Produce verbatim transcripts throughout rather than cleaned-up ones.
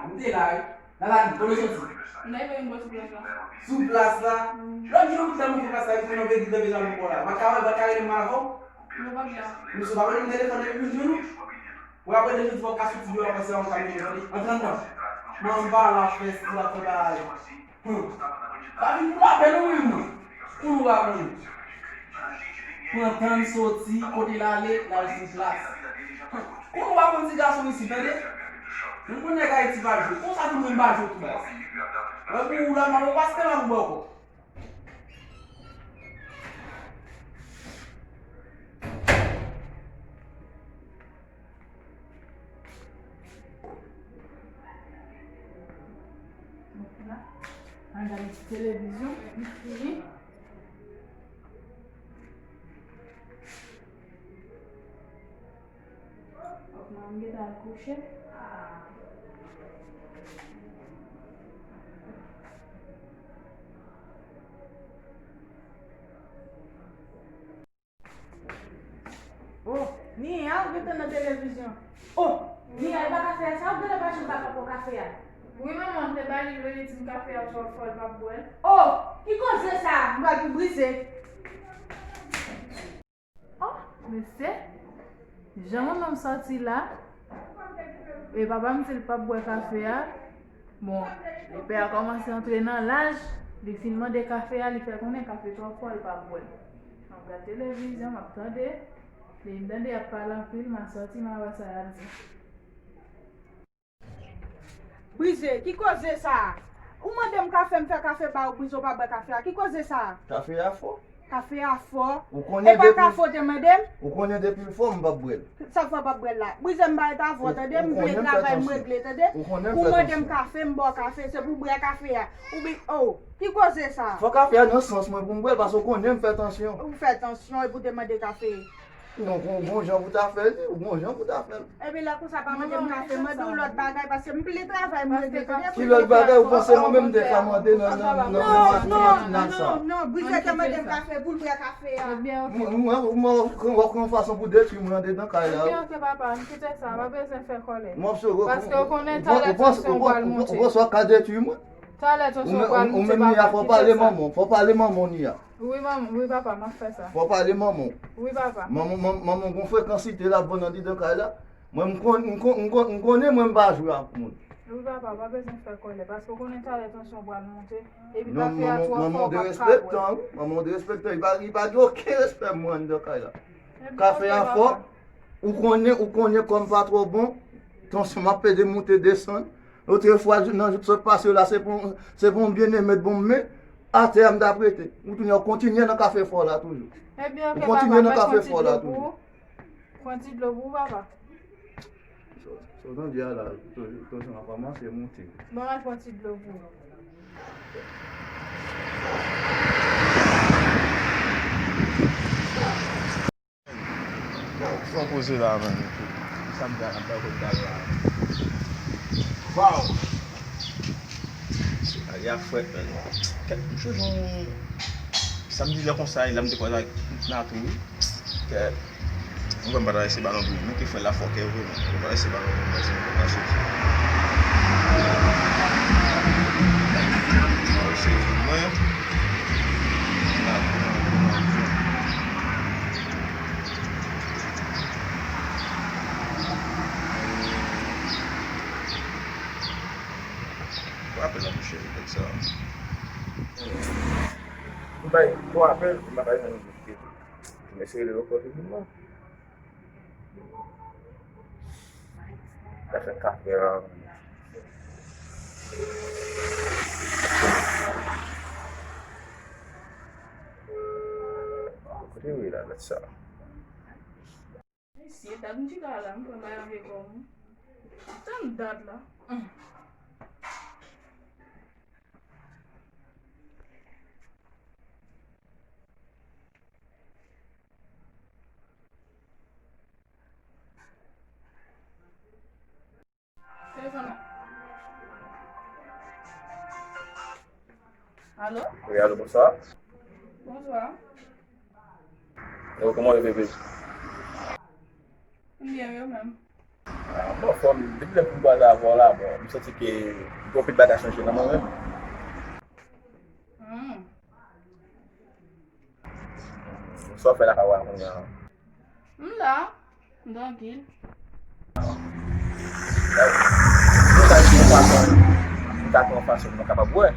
M te la, wi. Nathalie, kote w soti? Sou plas la? Lòt jou, m te monte plas la, m te nan vegil nan bezwen pou la. Mwen ka, mwen ka rele m avè w? Misye pa konn m telefòn depi jou nou. Ou apre de jou, fò w ka soti deyò, paske yon kamyon tande. Antre anndan. Mwen, m pa la fè, si la fè bagay. Hmm. Pa vin pou lapè non, wi, mwen. Pou nou pa konnen. Pran tan l soti, kote l ale, l al sou plas. Hmm. Pou nou pa konn ti gason isit, tande? Nou konn nèg Ayiti pa jwe. Konsa tou mwen pa jwe tou baz. Mwen pou ou la, mwen pa espere ou bò kò. Mwen la, mwen gade ti televizyon, m fini. Fòk mwen gentan al kouche. Oh, Nia, ou gentan nan televizyon. Oh, Nia, e pa kafe a sa, ou genlè pa janm ka pran kafe a. Wi, manman, m te ba li, li di m kafe a twò fò, li p ap bwè l. Oh, ki koze sa? M pral pou brize. Oh, mesye, jan manman m sòti la, e papa m di l p ap bwè kafe a. Bon, lepè a kòmanse antre nan laj, li fin mande kafe a, li fè konnen kafe twò fò, li p ap bwè l. M ap gad televizyon, m ap tande, lè m tande y ap pale anpil, m a sòti, m a wè sa y ap di. Brize, ki koze sa a? Ou mande m kafe, m fè kafe ba ou, Brize, ou pa bwè kafe a. Ki koze sa a? Kafe a fò. Kafe a fò. Ou konnen depi. E pa kafe ou te mande m? Ou konnen depi l fò, m p ap bwè l. Sa k fè w p ap bwè l la? Brize, m pa avè w, tande, m vle travay, m regle, tande. Ou konnen m fè tansyon. Ou mande m kafe, m ba w kafe, se pou w bwè kafe a. Ou bi, oh, ki koze sa a? Fò kafe a nan sans mwen pou m bwè l, paske ou konnen m fè tansyon. Ou fè tansyon epi w te mande kafe. Non, ou gon jan pou ta fè li, ou gon jan pou ta fè l. Epi lè konsa pa mande m kafe, mande yon lòt bagay, paske m pile travay, m regle, tande. Ki lòt bagay ou panse mwen menm m te ka mande nan, nan, nan, nan, nan, nan, nan, nan, non, non, non, Brize te mande m kafe, pou l bwè kafe a. Ebyen, oke. Mwen, mwen, mwen, w ap pran yon fason pou detwi mwen andedan kay la. Ebyen, oke, papa, m kite sa, pa bezwen fè kòlè. M ap sove. Paske ou konnen talè tansyon pral monte. Ou panse w ap ka detwi mwen? Talè tansyon pral monte, papa, m kite sa. Ou menm, ou menm, Nia, fò pale manman, fò pale manman, Nia. Wi, manman, wi, papa, m ap fè sa. Fò pale manman w. Wi, papa. Manman, manman, manman w gon frekansite l ap vann andedan kay la. Mwen, m konn, m konn, m konn, m konnen mwen m pa jwe ak moun. Wi, papa, pa bezwen fè kòlè, paske w konnen talè tansyon pral monte, epi kafe a twò fò, w p ap ka bwè. Non, manman, manman w derespektan, wi. Manman w derespektan. Li pa, li pa gen okenn respè pou mwen andedan kay la. Kafe a fò, ou konnen, ou konnen kò m pa twò bon, tansyon m ap pede moute desann. Lòt fwa, nan jou k sot pase yo la, se pou, se pou yon byeneme t bon m men, atè a m t ap rete. Ou tounen, w kontinye nan kafe fò la toujou. Ebyen, oke, papa, mwen pran ti dlo pou ou. Pran ti dlo pou ou, papa. Sa w tande a la, tansyon ap kòmanse monte. Bon, mwen pran ti dlo pou ou. Bon, fè yon poze la, man. Sa m ta, m ta konn bagay la. Waw! Bagay a frèt, man. Kèt, m sonje yon samdi lè konsa, lè m te kwaze ak Natou, wi. Kèt. Mwen kwè m pa ta lese balon pou li. Mwen te fè l la fòkè vre, man. Mwen pa lese balon pou li, mwen se mwen pa soti. Se mwen. Natou, Natou, Natou. Bon apèl la, monchè, nèg sa. M bay bon apèl, m pa bay nan yon. M eseye rele l ankò, se moun nan. Sa fè kafe a. Gade sa. Mesye, dat m chita la, m pran bagay nan vye kò m. Tann dat la. Hum. Telefòn la. Alo? Wi, alo, bonswa. Bonswa. Yo, kòman w ye, bebe? M byen, wi, ou menm? Ah, m anfòm, depi lè m fin kwaze avè w la, bon, m santi ke gon pil bagay chanje nan mwen menm. Hmm. Sa w fè lakay ou a kounye a? M la, m trankil. Mwen ka di yon fason, mwen ka di yon fason pou mwen kapab wè.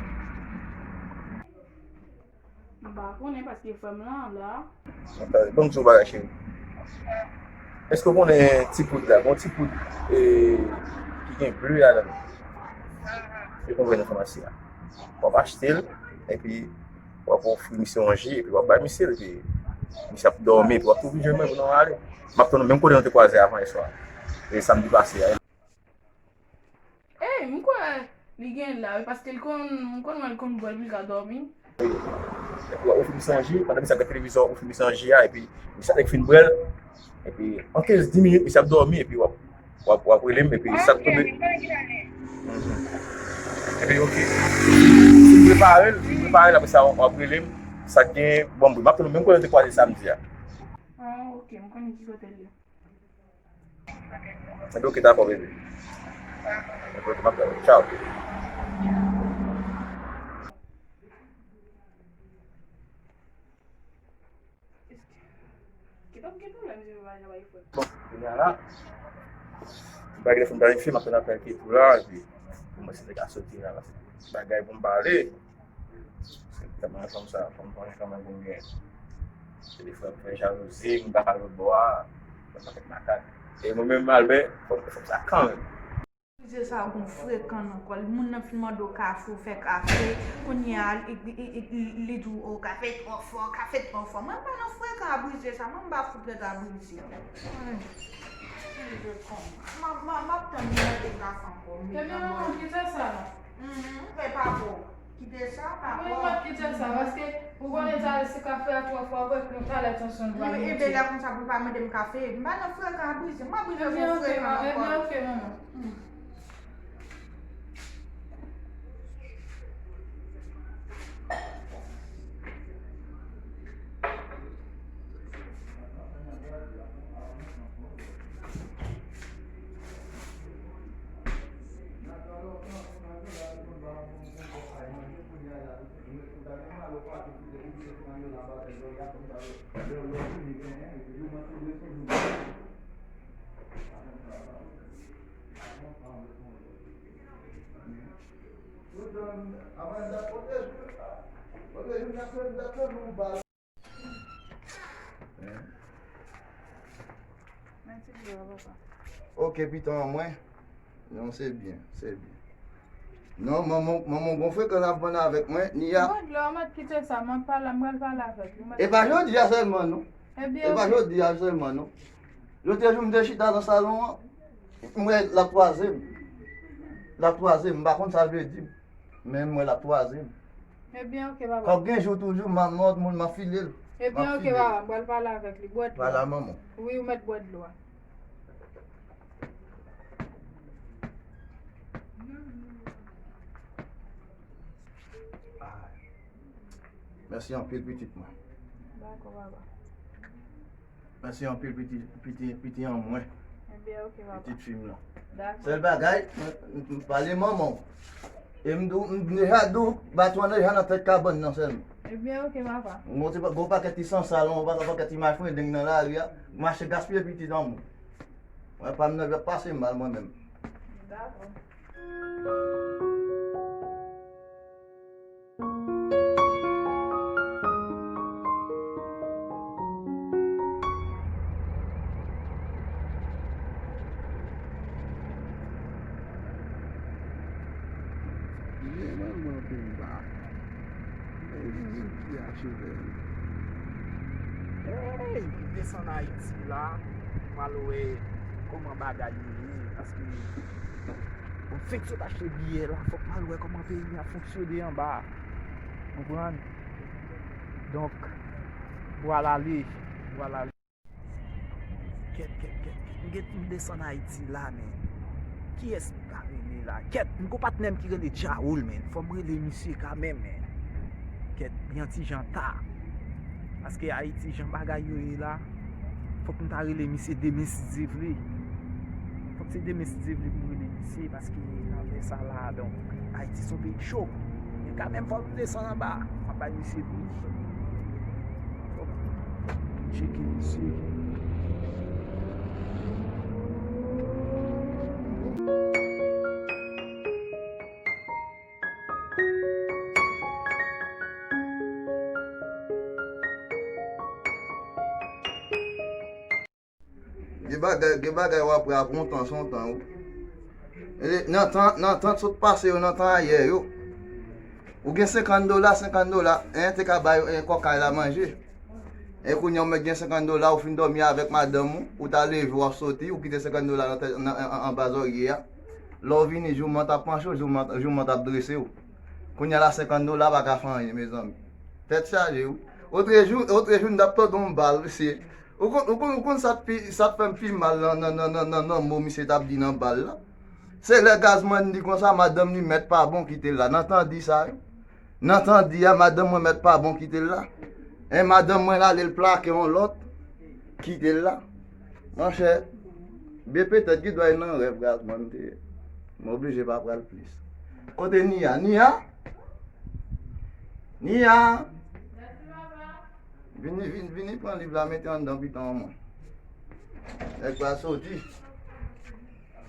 M pa konnen paske frè m lan la. Bon, m di w bagay, cheri. Èske w konnen ti poud la? Gon ti poud, e, ki gen ble ladan l. E konn jwenn nan famasi a. W ap achte l, epi w ap ofri misye yon ji, epi w ap bay misye l, epi misye ap dòmi, epi w ap tou vin jwenn mwen pou nou ale. M ap tann ou menm kote nou te kwaze avan yè swa. E samdi pase a. Ey, m kwè li gen la, wi, paske l konn, m konn wè l konn bwè l pou l ka dòmi. Epi w ap ofri misye yon ji, pandan misye ap gade televizyon, w ap ofri misye yon ji a, epi misye ap fin bwè l, epi an kenz, dis minit, misye ap dòmi, epi w ap, w ap, w ap rele m, epi sa k tonbe. Mhm. Epi, oke. Si m prepare l, si m prepare l, apre sa, w ap rele m, sa k gen, bon, m ap tann ou menm kote nou te kwaze samdi a. Ah, oke, m konnen ki kote l ye. Epi oke, dakò, bebe. Epi oke, m ap tann ou. Tchaw. Bon, kounye a la, m pa gen telefòn planifye, m ap tann apèl Ketou la, epi pou mwen si te ka soti la, paske bagay pou m pale. Paske m te mande fanm sa, fanm, fanm kanmenm pou m gen. Se de frè m fè jalouzi, m pa ka lòt bò a, fè pakèt makak. E mwen menm, Albè, fò m fè fanm sa kanmenm. Brize sa gon frekan nan kò l. Moun nan fin mande w kafe, w fè kafe. Kounye a, li, li, li, li, li di w, o, kafe twò fò, kafe twò fò. Mwen m pa nan frekan a Brize sa, mwen m pa fout rete a Brize. Mwen, Brize kòm. M, m, m ap tann li mande kafe ankò. Ebyen, manman, kite sa la. Mhm, fè pa bon. Kite sa, pa bon. Wi, m ap kite sa, paske ou konnen talè se kafe a twò fò, apre nou talè tansyon nou va monte. Ebyen, lè konsa pou pa mande m kafe, m pa nan frekan a Brize, m pa bezwen gon frekan nan kò. Ebyen, oke, manman. Hmm. Mèsi pou yo, papa. Ok, piton an mwen. Non, se byen, se byen. Non, manman, manman gon frekan ap vann avèk mwen, ni a. Bon, lè w mèt kite sa, mwen pale, mwen pral pale avèk li. E pa jodi a sèlman, non. Ebyen, e pa jodi a sèlman, non. Lòt jou, m te chita nan salon an, m wè l ap twaze m. L ap twaze m, m pa konn sa l vle di m. Men m wè l ap twaze m. Ebyen, oke, papa. Kòk gen jou toujou, m ap mòd moun, m ap file l. Ebyen, oke, papa, m pral pale avèk li. Bwè dlo. Pale a manman. Wi, ou mèt bwè dlo a. Mèsi anpil, pitit mwen. Dakò, papa. Mèsi anpil, piti, piti, piti an mwen. Ebyen, oke, papa. Pitit fi m nan. Dakò. Sèl bagay, m, m, m pale manman w. E m di w, m deja di w, baton an deja nan tèt kabann nan sèlman. Ebyen, oke, papa. Gon ti pa, gon pakèt ti sansal, gon pa, pakèt ti mafrendeng nan lari a, mache gaspiye pitit an moun. Mwen, pa m nan, ap pase mal mwen menm. Dakò. Jeneralman, anpil ba. Men, jis ki acheve. Hey, m desann Ayiti la, m al wè kòman bagay yo ye, paske bon, m fenk sot achte biyè la, fòk m al wè kòman peyi a fonksyone anba a. Konprann? Donk, vwala li, vwala li. Kèt, kèt, kèt, kèt. M gen, m desann Ayiti la, men. Kiyès m ka rele la? Kèt, m gon patnè m ki rele Djaoul, men. Fò m rele misye kanmenm, men. Kèt, li yon ti jan ta. Paske Ayiti, jan bagay yo ye la, fòk m ta rele misye demen si Dye vle. Fòk se demen si Dye vle pou m rele misye, paske nan lè sa la, donk, Ayiti se yon peyi cho. Men kanmenm, fò m desann anba. M ap bay misye bri. Fò m tcheke misye. Gen bagay, gen bagay w ap wè ap yon tan, se yon tan, wi. E, nan tan, nan tan sot pase yo, nan tan ayè yo, ou gen senkant dola, senkant dola, en, te ka bay, en, kòkay la manje. E kounye a, ou mèt gen senkant dola, ou fin dòmi avèk madanm ou, ou ta leve, w ap soti, ou kite senkant dola nan tè-, nan, an, an, anba zòrye a. Lè w vini, jouman t ap panche w, jouman, jouman t ap drese w. Kounye a la, senkant dola pa ka fè anyen, mezanmi. Tèt chaje, wi. Otrejou, otrejou, m t ap tande yon bal, mesye. Ou konn, ou konn, ou konn sa t pi, sa t fè m pi mal nan, nan, nan, nan, nan, nan mo misye t ap di nan bal la? Se lè Gazman di konsa, madanm li mèt pa bon, kite l la. N a tande sa, wi. N a tande a, madanm mwen mèt pa bon, kite l la. En, madanm mwen la, ale l plake yon lòt, kite l la. Monchè, byen petèt ki dwa nan rèv Gazman te ye. M oblije pa pral plis. Kote Nia? Nia? Nia! Vini, vini, vini pran liv la, mete anndan piton an mwen. Nèg pa soti.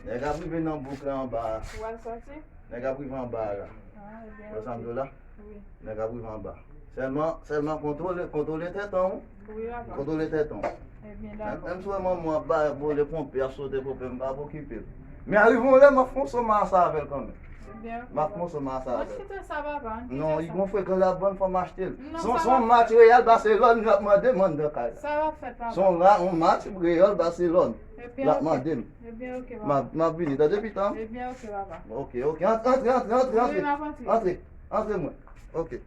Nèg ap rive nan bouk la anba a. Ou al soti? Nèg ap rive anba a la. Ah, ebyen, ok. Ou santi la? Wi. Nèg ap rive anba. Sèlman, sèlman kontwole, kontwole tèt an, wi. Wi, papa. Kontwole tèt an. Ebyen, dakò. Menm, menm si w wè manman w ap ba, vole ponpe, ap sote ponpe, m p ap okipe l. Men arive yon lè, m ap fè yon soma sa avè l kanmenm. Ebyen, ok. M ap fè yon soma sa avè l. Mwen kite sa, papa. Non, li gon frekan la, bann fanm achte l. Non, se yon, se yon match Real Barcelone, l ap mande m anndan kay la. Sa w ap fè, papa? Se yon la, yon match Real Barcelone. Ebyen, ok. L ap mande m. Ebyen, ok, papa. M ap, m ap vini, tande, pitan? Ebyen, ok, papa. Ok, ok. Ant-, antre, antre, antre, antre. Wi, m ap antre. Antre, antre mwen. Ok.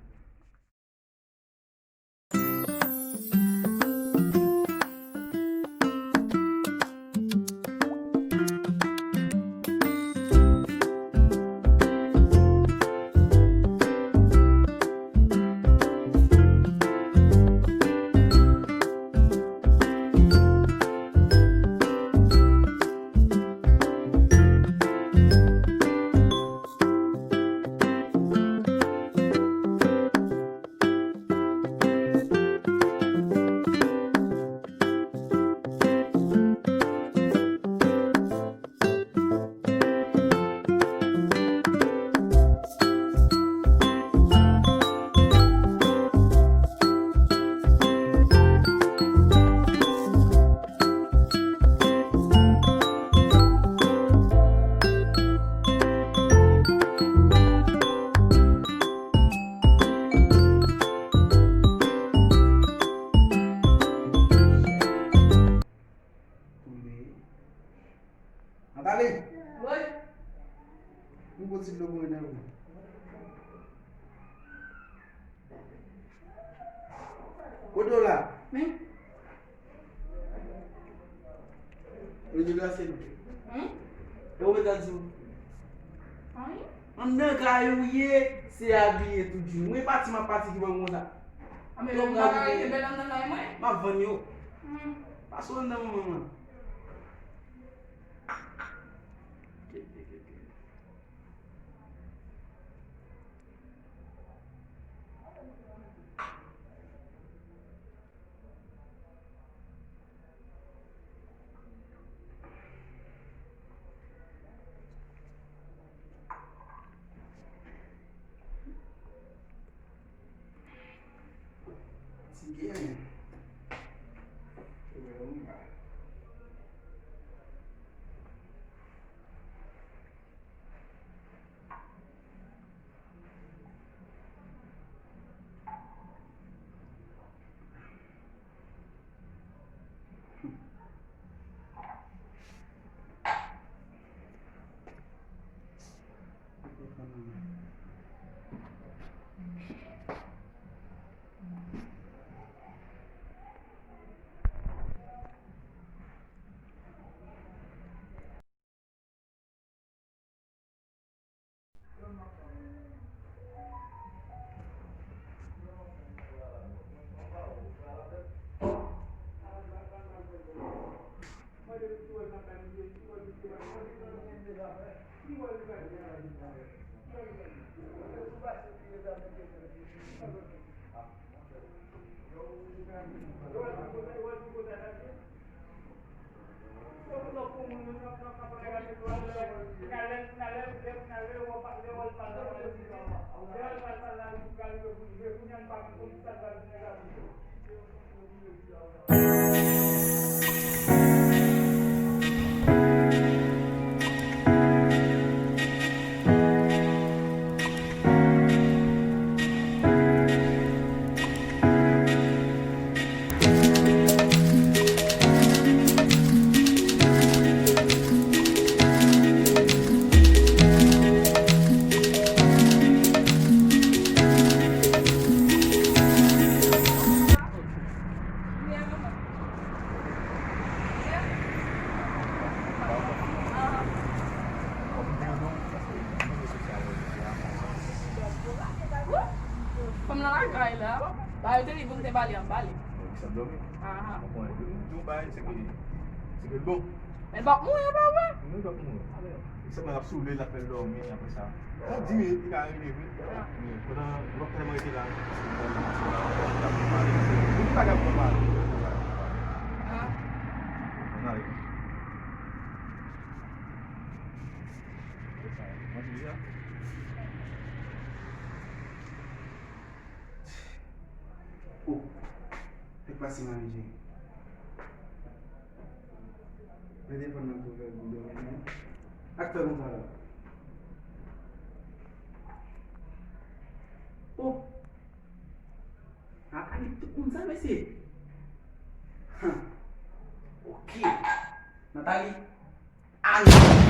Nathalie! Wi. Yon bon ti dlo pou mwen, nan. Kote w la? Men. Ou di glase nou. Hmm? E ou mèt al di w. Anyen? Anndan kay ou ye, se abiye tou di. Mwen pati, m ap pati ki ban m konsa. A, men menm bagay, li bèl anndan kay mwen. M ap vann yo. Hmm. Pase w anndan manman mwen. Ti gen. Fanm nan lakay la. Ba yo te di pou m te bale, m bale. Sa dòmi. Aha. Mwen konnen di w bay, se ke, se ke bon. Men l p ap mouri, pa vre? Non, l p ap mouri. Se mwen ap soule, l ap fè l dòmi, apre sa. Nan dis minit, li ka rive, wi. Ah. Men, pandan lòt tèlman rete la, se mwen ki ap pale. Tout bagay pou pale. Ah. Ann ale. Oh, fèk pase manje. Mete fòn nan tou fè gou dòmi non. Ak fè konsa la. Oh. A, ale tout moun sa, mesye. Huh. Ok. Nathalie. Ann.